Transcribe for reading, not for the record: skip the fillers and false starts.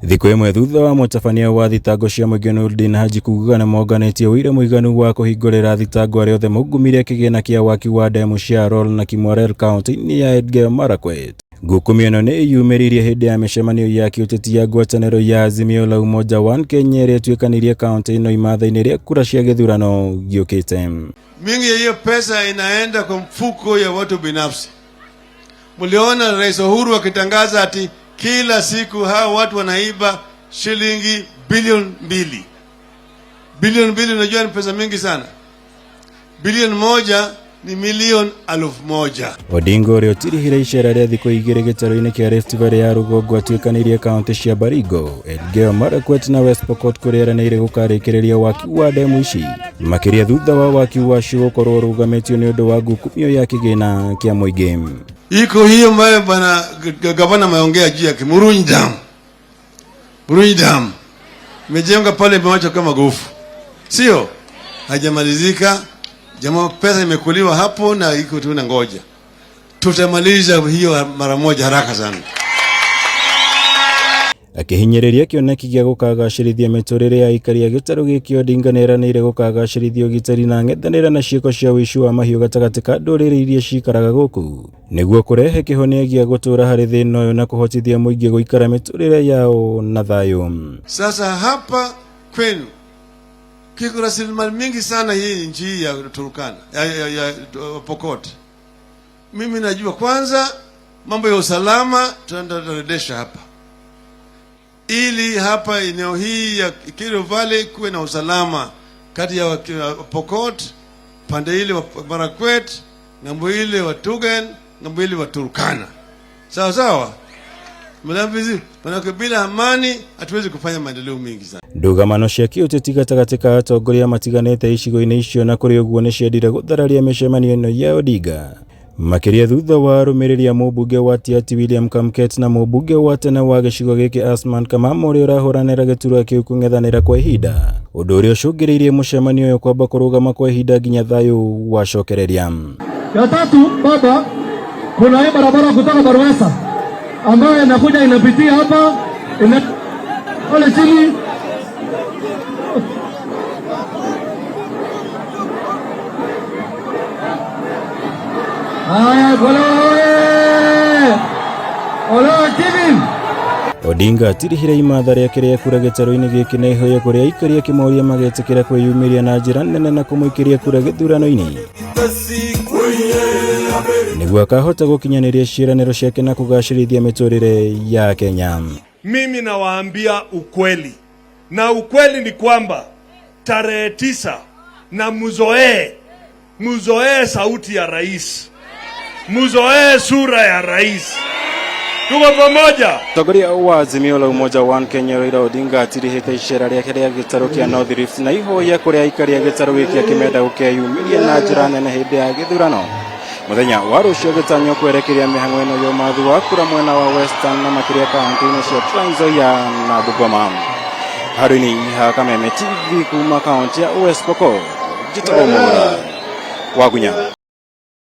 Thikũ ĩmwe thutha wa mũtabania wa thitango cia mũingĩ Nurdin Haji kuga nĩ monganĩtie ũira mũiganu wa kũhingũrĩra thitango arĩa othe maungumire kĩgĩna kĩa waki wa ndemu cia Arror na Kimwarer kaunti-inĩ ya Elgeyo Marakwet. Ngukumio ĩno nĩ ĩyumĩririe hĩndĩ ya mĩcemanio ya kĩũteti ya ngwatanĩro ya Azimio la Umoja One Kenya ĩrĩa ĩtuĩkanĩirie kaunti ĩno imatha-inĩ rĩa kura cia gĩthurano gĩũkĩte. Mingi ya hiyo pesa inaenda kwa mfuko ya watu binafsi. Mliona Rais Uhuru akitangaza ati kila siku hawa watu wanaiba shilingi bilioni 2. Bilioni 2, unajua ni pesa mingi sana. Bilioni 1 ni milioni 1,000. Odinga ũrĩa ũtirihire icera rĩa thikũ 2 gĩtarũ-inĩ kĩa Rift Valley ya rũgongo atuĩkanĩirie kaunti cia Baringo, Elgeyo Marakwet na West Pokot kũrĩa eranĩire gũkarĩkĩrĩria waki wa ndemu ici, makĩria thutha wa waki wacio gũkorwo ũrũgamĩtio nĩ ũndũ wa ngukumio ya kĩgĩna kĩa mũingĩ. Iko hiyo ambayo bwana gavana ameongea juu yake, Murunyi Dam. Murunyi Dam imejenga pale, imewachwa kama gofu, sio? Haijamalizika jamaa, pesa imekuliwa hapo na iko tu na ngoja. Tutamaliza hiyo mara moja haraka sana. Akĩhinyĩrĩria kĩoneki gĩa gũkagacĩrithia mĩtũrĩre ya aikari a gĩtarũ gĩkĩ, Odinga nĩeranĩire gũkagacĩrithia ũgitĩri na ng'ethanĩra na ciĩko cia ũici wa mahiũ gatagatĩ ka ndũrĩrĩ iria cikaraga gũkũ nĩguo kũrehe kĩhonia gĩa gũtũũra harĩ thĩna ũyũ na kũhotithia mũingĩ gũikara mĩtũrĩre yao na thayũ. Sasa hapa kwenu kiko rasilimali mingi sana hii nchi hii ya Turkana ya Pokot. Mimi najua kwanza mambo ya usalama tutarejesha hapa, ili hapa eneo hii ya Kerio Valley kuwe na usalama kati ya Pokot, pande ile wa Marakwet, ng'ambo ile wa Tugen, ng'ambo ile wa Turkana. Sawa sawa? Vizuri. Manake bila amani hatuwezi kufanya maendeleo mingi sana. Ndũgamano cia kĩũteti gatagatĩ ka atongoria matiganĩte icigo-inĩ icio na kũrĩ ũguo nĩciendire gũthararia mĩcemanio ĩno ya Odinga, makĩria thutha wa arũmĩrĩri a mũmbunge wa Tiaty William Kamket na mũmbunge wa tene wa gĩcigo gĩkĩ Asman Kamama ũrĩa ũrahũranĩra gĩturwa kĩu kũng'ethanĩra kwa ihinda, ũndũ ũrĩa ũcũngĩrĩirie mũcemanio ũyũ kwamba kũrũgama kwa ihinda nginya thayũ wacokereria. Ya tatu baba, kuna hii barabara kutoka Barwesa ambayo inakuja inapitia hapa ina pale chini. Haya, oye! Ole Kevin! Odinga atirihire imatha rĩake rĩa kura gĩtarũ-inĩ gĩkĩ na ihoya kũrĩ aikari akĩmoria magetĩkĩra kwĩyumĩria na njĩra nene na kũmũikĩria kura gĩthurano-inĩ nĩguo akahota gũkinyanĩria ciĩranĩro ciake na kũgacĩrithia mĩtũrĩre ya Kenya. Mimi nawaambia ukweli, na ukweli ni kwamba tarehe 9 na muzoee sauti ya rais, muzoee sura ya rais. Tuko pamoja. Mũtongoria wa Azimio la Umoja One Kenya Raila Odinga atirihĩte icera rĩake rĩa gĩtarũ kĩa North Rift na ihoya kũrĩ aikari a gĩtarũ gĩkĩ akĩmenda gũkeyumĩria na njĩra nene hĩndĩ ya gĩthurano. Mũthenya wa rũciũ gĩtanywo kwerekeria mĩhang'o ĩno ya ũmathi wa kura mwena wa Western na makĩria kaunti-inĩ cia Trans Nzoia na Bungoma. Harũni ha Kameme TV kuma kaunti ya West Pokot, njĩtagwo Mwaura Wagunya.